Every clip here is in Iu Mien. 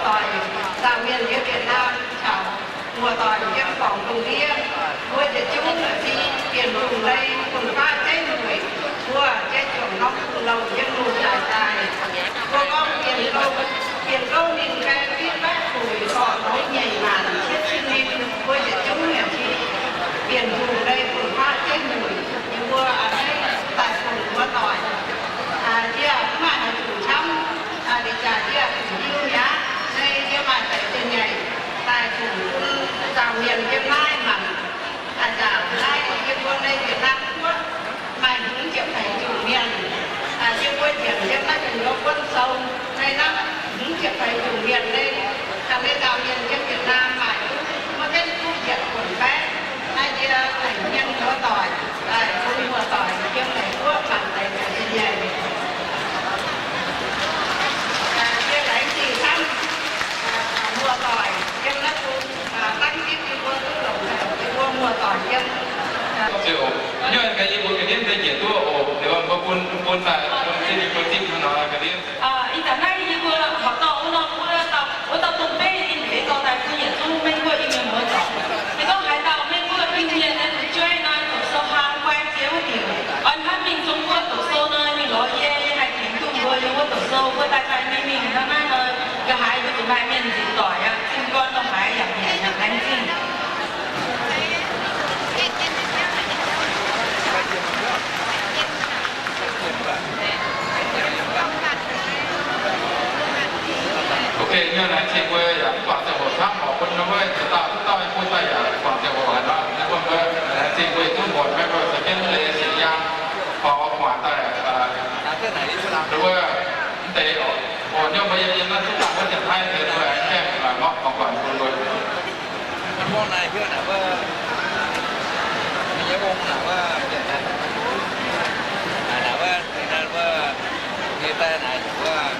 doic, nzauh mienh yiem Việt Nam caux muoz-doic yiem Quảng Bình ndiev, mbuo yietc zungv la'fih bienh hungh lei fun-faqv jeiv mueic, mbuo jiex juangc norm fungx louh yiem lungh daaih daaih. Mbuo gorngv bienh gouv, bienh gouv ninh gaeng fitv baeqv buic, zorc longx nyeic maanc cietv cin ninh, mbuo yietc zungv la'fih bienh hungh lei fun-faqv jeiv mueic, yie mbuo a'hneiv daaih fungx muoz-doic. Yie mv maaih haaix nyungc camv, li jaax yie zuqc hiuv mi'aqv. Naaiv yie maaih deix zinh nyeic daaih zuqc bun nzauh mienh yiem naaiv mangc. Aa, nzauh naaiv yie mbuo naaiv Việt Nam guoqv maaih hmz ziepc feix nzunc mienh. Yie mbuo njiec yiem naaiv guoqv sou naaiv, naaiv hmz ziepc feix nzunc mienh naaiv, ganh naaiv nzauh mienh yiem Việt Nam maaih duqv maiv gaengh duqv yietc buonc baeqv. Naaiv yie laengz mienh muoz-doic, bun muoz-doic yiem naaiv guoqv mangc deix zinh nyeic. Yie laengz zingh camv muoz-doic yiem naaiv bung, dangv zipv yie mbuo duqv longc, yie mbuo muoz-doic yiem. Ziouc, yie gaax yie mbuo ga'ndiev deix njiec duqv oc, liuz mbuo bun, bun daaih, bun zipv, bun zipv nor ga'ndiev. Ih zanc naaiv yie mbuo horpc dorh wuov norm wuov dauh, wuov dauh dongh beiv ninh deix dorh daaih bun yietc zungv Meiv Guoqv Iu-Mienh muoz-doic. Se gorngv haaix dauh Meiv Guoqv Iu-Mienh naaiv fu'jueiv nor, doqc sou hnangv guai ziex wuov diuc, oix hnamv mingh Zong-Guoqv doqc sou nor, mingh lorz yie, yie haih tengx duqv mbuo yiem wuov doqc sou, mbuo daaih daaih mingh mingh hnangv naaiv nor, nqa'haaix mbuo zuqc maaih mienh nzipc doic aqv, zinh gorn la'haaix yaac mienh yaac laengz zingh. Ok, nyei naaic cing mbuo yaac mv guangc ziangh hoc camv, horpc bun mbuo ziex dauh duqv dauh bun daaih yaac guangc ziangh hoc haaix nor, mbuo mbuo laengz zingh mbuo yietc zungv muonc, mbuo caux jienv leiz sic yaang, horpc muangx daaih, wuov, mv deix oc. Oc, nyei mbuo yiem yiem naaiv duqv dangh wuov ziepc haiv nziex mbuo aengx gaengh mborqv guangc guangc bun mbuo. Mbuo naaic hiuv naaic wuov, nyei wong naaic wuov, naaic wuov, naaic wuov, nyei daaih naaic wuov,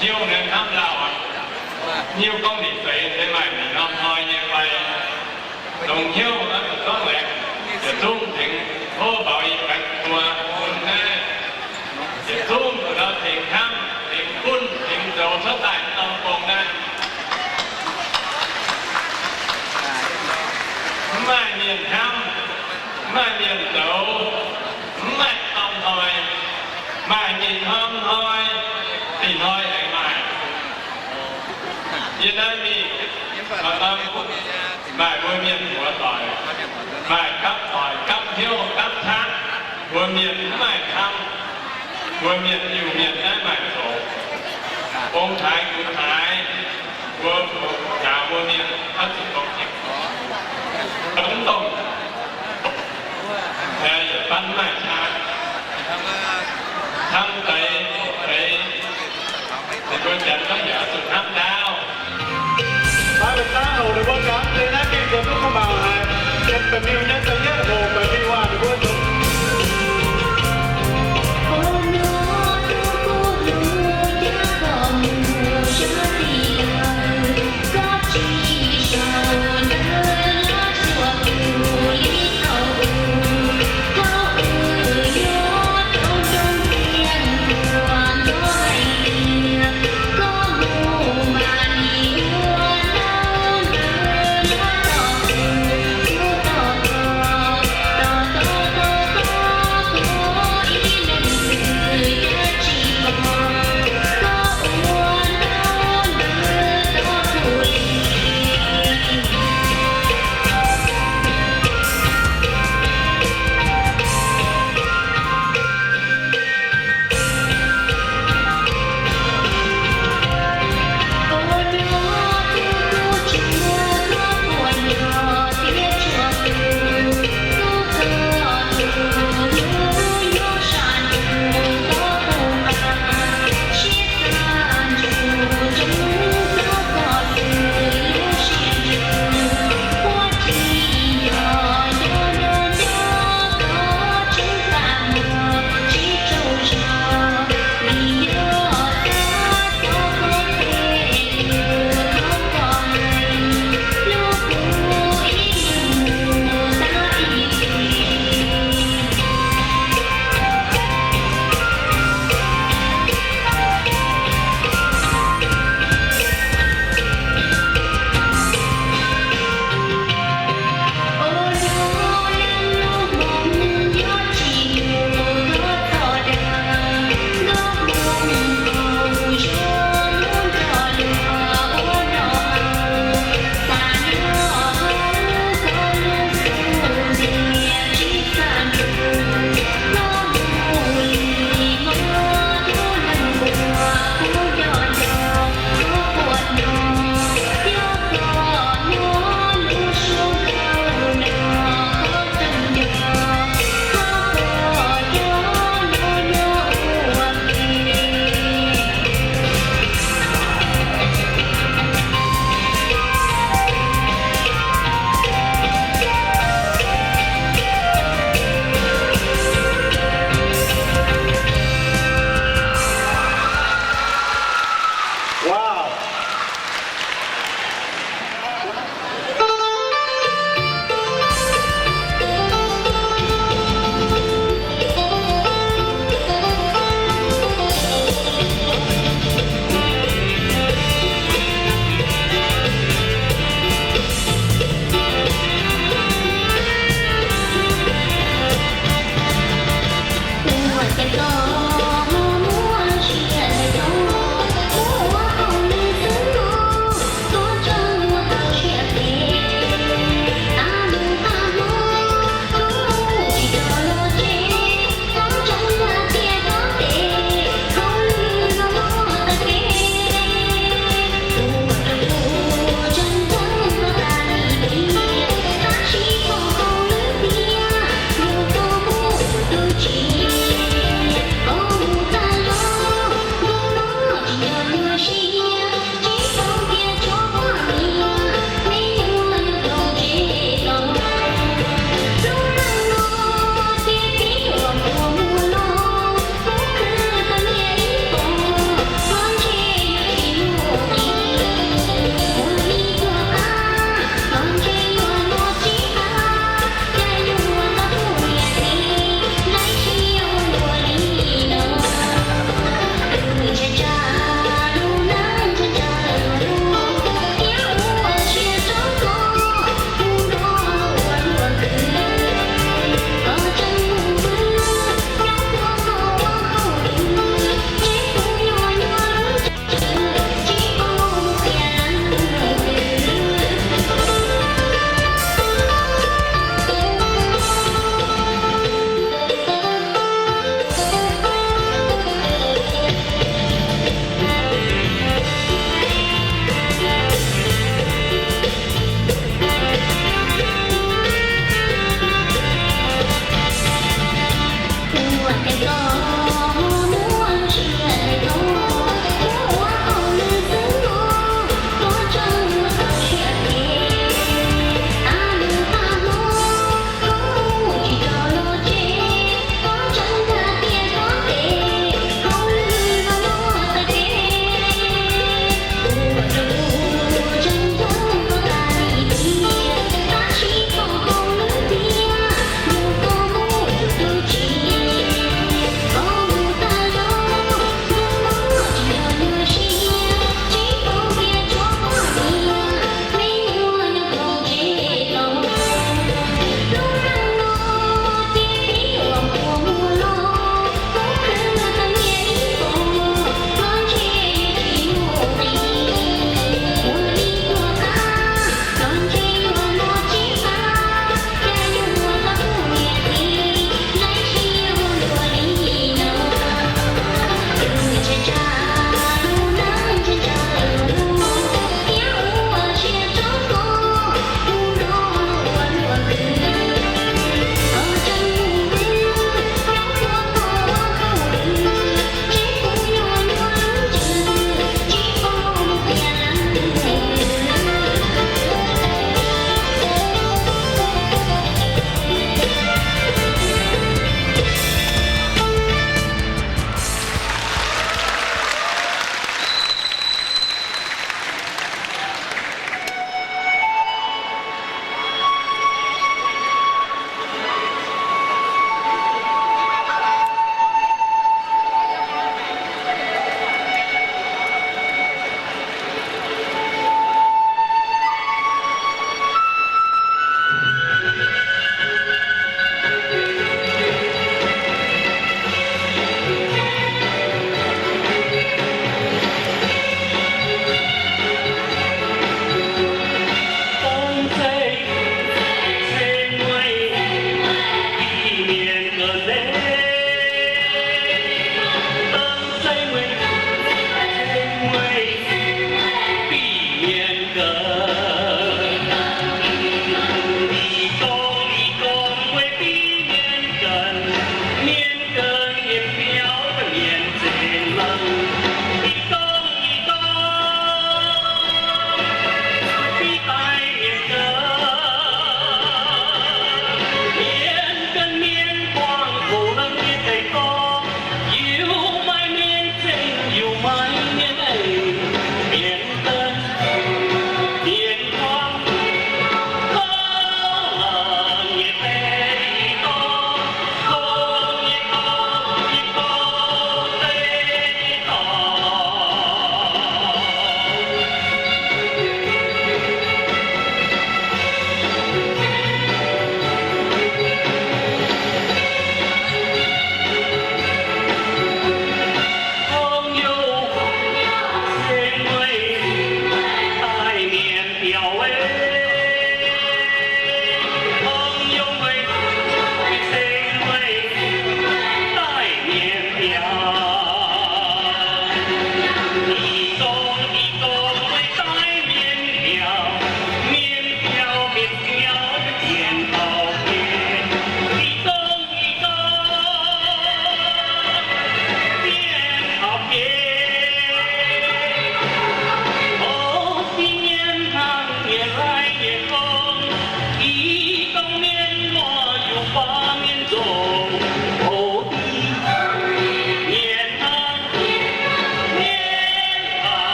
Hiuv nyei hnamv lauh, hiuv gorngv ninh zeix se maaih norm hnoi nyei fai. Dongh hnyouv oix zuqc zorqv laengz, yietc zungv tengx tov faaux yie ganh mbuo bun naaiv. Yietc zungv zuqc nor tengx hnamv, tengx gunv, tengx zoux cuotv daaih norm gong naaiv. Mv maaih mienh hnamv, mv maaih mienh zoux, mv maaih norm hnoi. Maaih ninh norm hnoi, dinh hnoi aengx maaih. Yie naaiv mingh, maaih mbuo mienh muoz-doic, maaih gapv doic, gapv hnyouv, gapv qaqv. Mbuo mienh mv maaih hnamv, mbuo mienh Iu-Mienh naaiv maaih zoux. Ong-taaix gux-taaix, mbuo njaaux mbuo mienh oix zuqc dongh mv dongh, yietc banv maaih qaqv, hnamv deix deix, mbuo janx gorngv yaac zuqc hnamv ndaauv. Maiv benx dangv oc, ninh mbuo gangv deix naaiv gengh zoux duqv kuv mangc haic. Janx-ba'miuh nyei da'yietv hoc ba'miuh waac ninh mbuo zoux.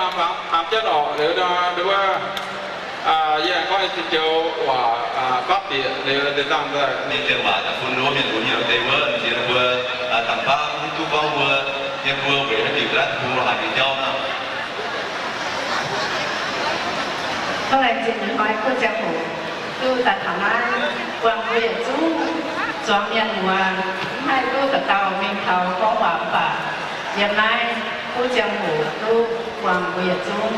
Hnamv jienv orqc, liuz nor, wuov, yie aengx gorngv nyei joux waac, gorngv bieqc liuz deix dangh daaih. Mienh ziangh waac daaih bun wuov mienh lunx nyei deix wuov, ziex mbuo, dangh baav hiuv duqv gorngv mbuo, yiem mbuo weic haaix diuc ga'naaiv bun mbuo haaix nyei jauv nor. Hnoi zinh hnoi kuv ziangh hoc duqv daaih taux naaiv, buangh mbuo yietc zungv zuangx mienh muoz, mv haih duqv dauh dauh mingh taux gorngv waac mv baac, yiem naaiv kuv ziangh hoc duqv buangh mbuo yietc zungv.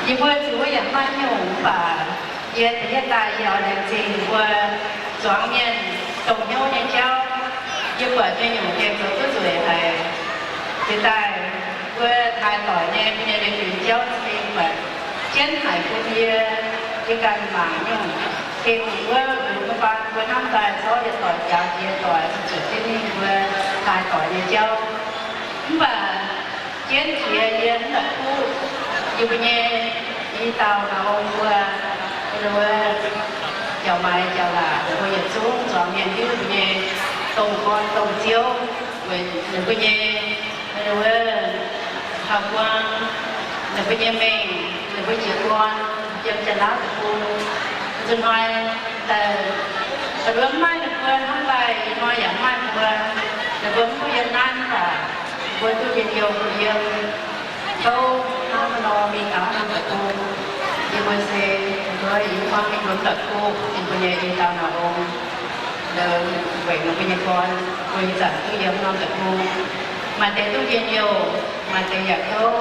Yie mbuo zuqc wuov yaac maaih nyungc mv baac, yie da'yietv daaih yie oix laengz zingh mbuo zuangx mienh dongh hnyouv nyei jauv. Yie buatc nyei nyungc gengh zoux duqv nzueic haic. Jiex daaih mbuo taaix doic nyei, mbuo nyei leiz-fingx jauv za'gengh buatc jienv haic bun yie, yie ganh mangc nyungc gengh wuov, mbuo baan mbuo hnamv daaih zorqv yietc doic jaax jiex doic, zuqc zuqc jienv ninh mbuo taaix doic nyei jauv. Mv baac jienv jiex yie mv baac kuv, yie mbuo nyei i dauh nauz mbuo, wuov, jauv-maix jauv-laac mbuo yietc zungv zuangx mienh hiuv mbuo nyei dongh gorn dongh ziouv, weic ninh mbuo nyei, wuov, hauv buang, ninh mbuo nyei mengh, ninh mbuo jiez gorn yiem Janx-Laauv deic-bung. Nzunc hnoi daaih, maiv maaih ninh mbuo hnangv nqaai, ih hnoi yaac maaih mbuo, ninh mbuo mv duqv yiem naaiv mv baac mbuo duqv njien-youh yiem kouv hnangv nor mingh taux norm deic-bung. Yie mbuo se mbuo ih hnoi mingh norm deic-bung, ninh mbuo nyei i dauh nauz ong, weic ninh mbuo nyei gorn, mbuo ih zanc duqv yiem norm deic-bung. Maaih deix duqv njien-youh, maaih deix yaac kouv.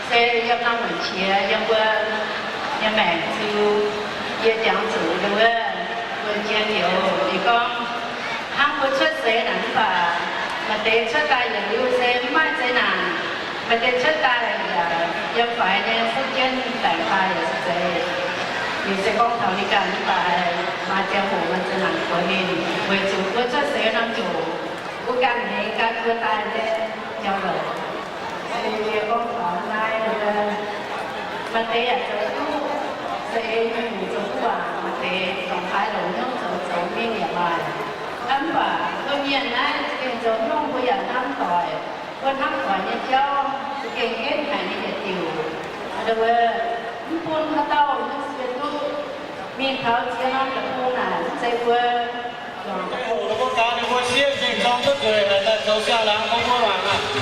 Se yiem norm muonc qiex yiem mbuo nyei maengc ziux, yie jangx zuqc wuov, wuov jien youz, ninh gorngv, hnangv mbuo cuotv seix naaic mv baac, maaih deix cuotv daaih yietc liuz se mv maaih zeiz naanc, maaih deix cuotv daaih yaac yiem faix nyei setv jienv baengc daaih yaac se zeiz. Ninh se gorngv taux ninh ganh mv baac maaih ziangh hoc maaih zeiz naanc gox ninh, weic zuqc mbuo cuotv seix norm ziouc mbuo ganh hengx gan mbuo daaih nyei jauv-louc. Se yie gorngv taux naaiv, maaih deix yaac zoux duqv, se nyungc zoux duqv waac, maaih deix dongh haaix longc hnyouv zoux, zoux mingh yaac maaih. Mv baac mbuo mienh naaiv za'gengh zoux hnyouv mbuo yaac hnamv doic, mbuo hnamv doic nyei jauv za'gengh henv haic nyei yietc diuc. Wuov, mv bun haaix dauh hnyouv se duqv mingh taux ziex norm deic-bung naaic, mv zeiz mbuo hoqc ninh mbuo gaax ninh mbuo sieqv gengh zorng duqv nzueic haic daaih zoux siang-laangz bun mbuo mangc aqv.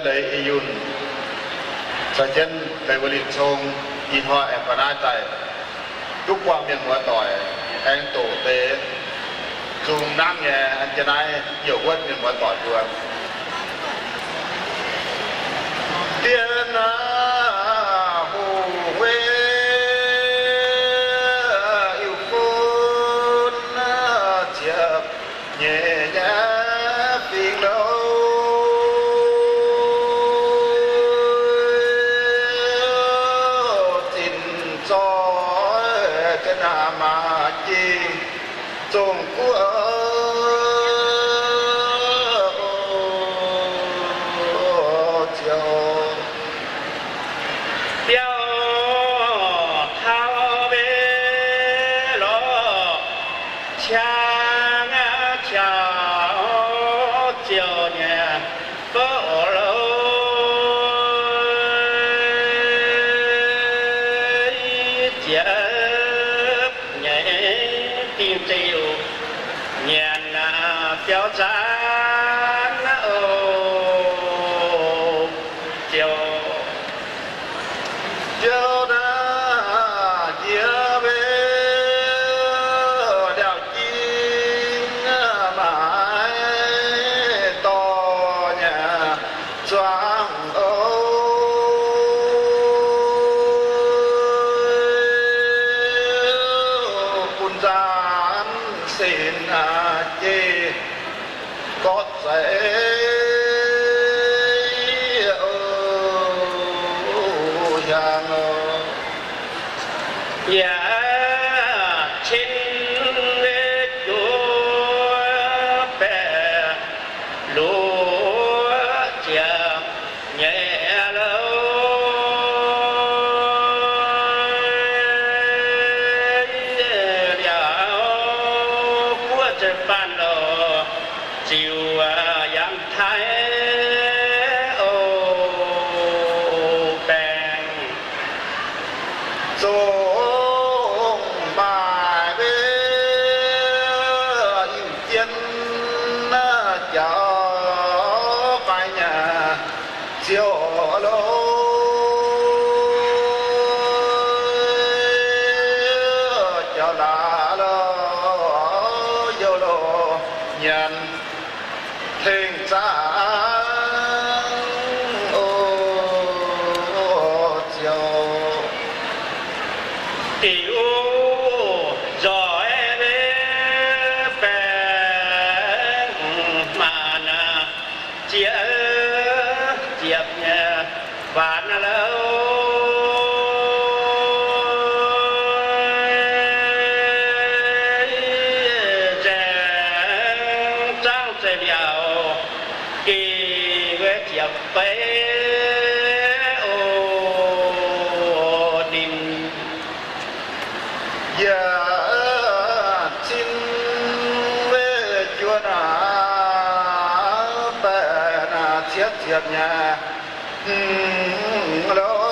Leiz Ih Yunh caux jienv Leiz Wuov Linh Cong ih hnoi aengx ga'naaiv daaih duqv buangh mienh muoz doic, aengx doqc deix zungh nangv nyei an jienv naaiv youc wuonv mienh muoz doic mbuo. Dien aac, hungh weic Iu-fun ziepc nyeic nyei fingx louh, zinh zoih za'naaic maaih jingh zongh guoqv ziouc biauv taux mbe lorz ciangv aqv, ciaux ziouc nyei fouv orv louh, ziepc nyeic dingh ziouc nyanc biauv zaanv oc. Ziouc biauv naaiv njiec mbe liaauc jin, maaiz dorh nyei zuangx oc, bun nzaanx sin jiex gorqv zeix oc, hiaangx oc. Yaac cin mbe juov baeqc luoqc ziepc nyeic louh, liaauc guoqv zeiv-faan lorh ziouc yangh taaih oc, baengc zongh maaih mbe iu-jien jaux faix nyei ziouc louh, jaux laaix louh, youh louh nyanc tengx zaangc oc, ziouc diuc nzoih mbe baengc maanc zieqv ziepc nyei faanx louh, nzaeng zaangv zeiv liaauc geh mbe ziepc feix oc, ninh yaac zinh mbe juov naaiv baeqc naaiv cietv ziepc nyei hmz louh,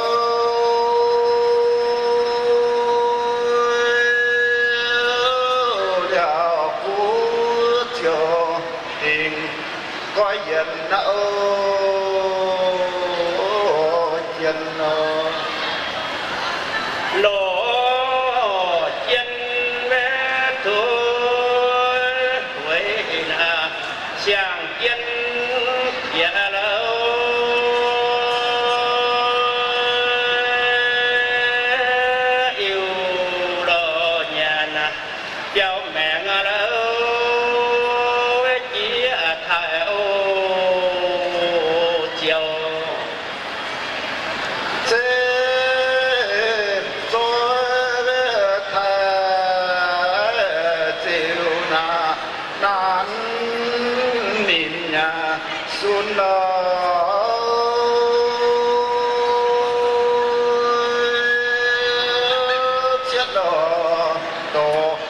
liaauc guv ziouc dingc goiv yienx oc, jienx oc. Lorz jienv mbe duqv weic naaiv siang-jienv jiex louh, iu lorz nyanc biauv maengc louh, jiex taaih oc, ziouc zinh zoih mbe taaih ziouc naaiv nanv ninh nyei sun louh, cietv louh doqc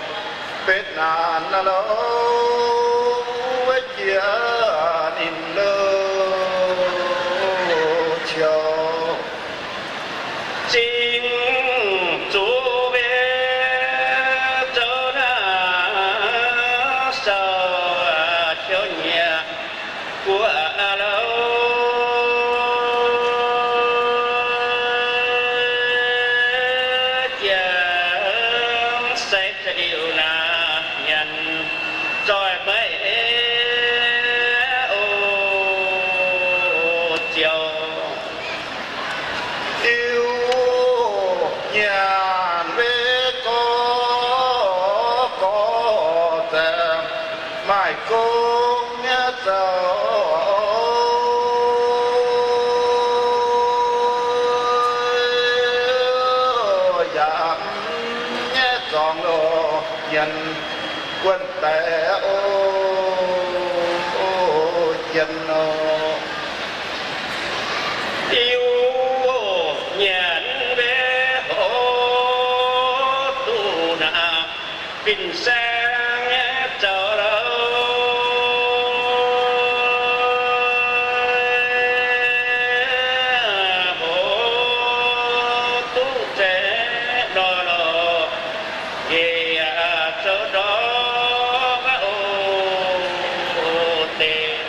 betv naanc louh, jiex ninh louh ciouc zingh zuqc mbe zoux naaiv sou, ciouv nyei guoqv louh. Gong nyei zoux yaac nyei zorngx loh, nyienx guon deix o, jien nor, Iu, nyanc mbe hoc duqv naaic, fin-saeng nyei zoux louc, hoc duqv zeiv nor lorqc, yie yaac zoux ndorm aqv oc deix.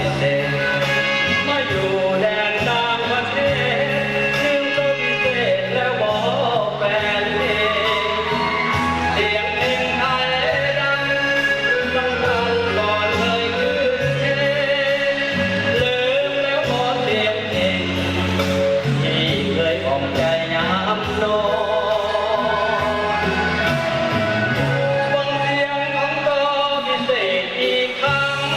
maaih yuc ndaengc ndaangc maaih ziex, ninh zoux bietc zeqc la'maah baeqc lingh. Sienx mengh haiz daaih, dangh dangh gorn haiz kuinx, lengc la'maah sienx mengh, ih haiz orn jaaix nyaam nor. Buang siang gorngv dorh bietc zeqc ih kangv,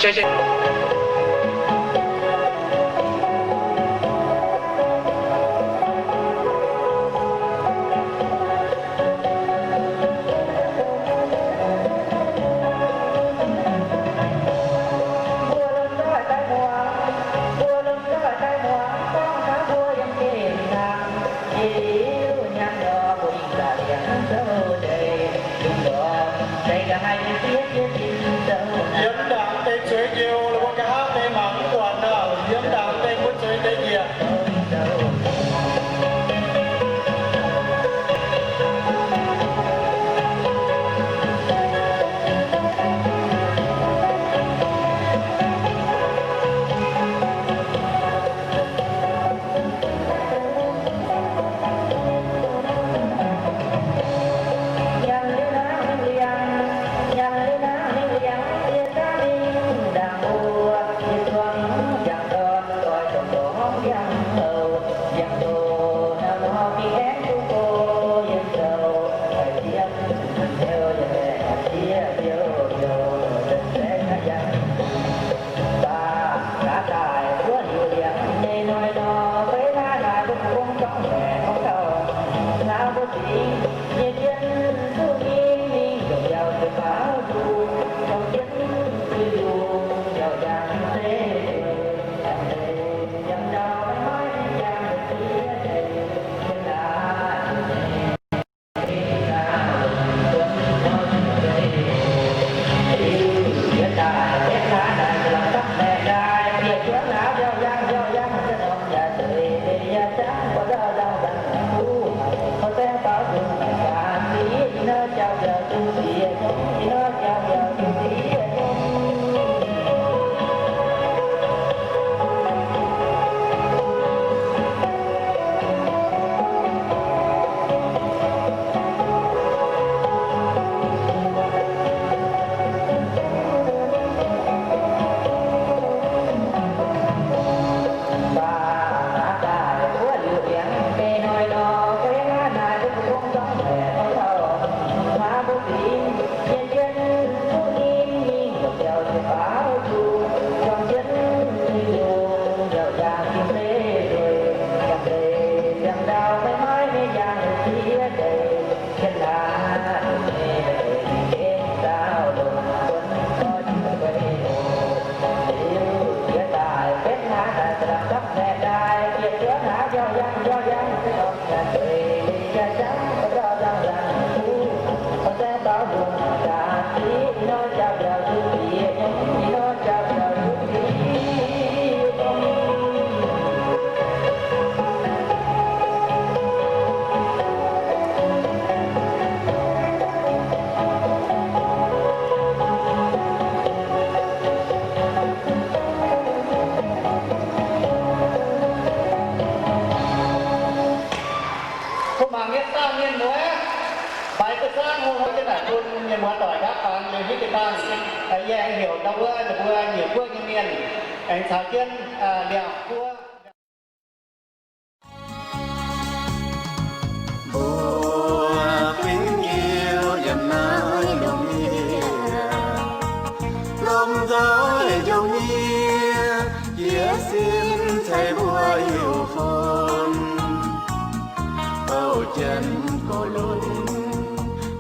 Yiem ndaangc deix zueiz njoux, mbuo nqa'haav deix mangc mv buatc nor, yiem ndaangc deix mbuo zueiz deix njiec. Mbuo mangc nyei dangh mienh muoz, baaix duqv saangv hlo hnoi jienv naaic bun mienh muoz doic nqaapv baamz liuz hitv deix dangh, yie aengx heuc ndau wuov ninh mbuo nyiec guoqv nyei mienh aengx caux jienv liangx guoqv. Mbuo fingx Iu yiem naaiv lungh ndiev, lomh nzoih njongh nyie, jiez sin ceix mbuo Iu fun. Bouh jienv gox lunx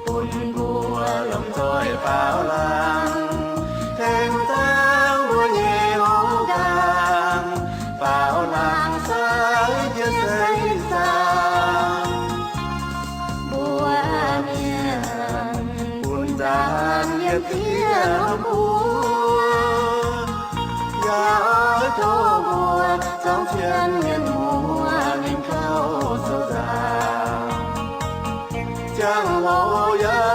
bun mbuo lomh nzoih faaux laangz, tengx zaangv mbuo nyei hungh gaengh, faaux laangz sai jienv seix zaangv. Mbuo mienh bun ndaanv yiem diev mbuo, yaac oix tov mbuo zorngv cien mienh muoz mingh kouv sou nzaangc. Ziangh hoc yaac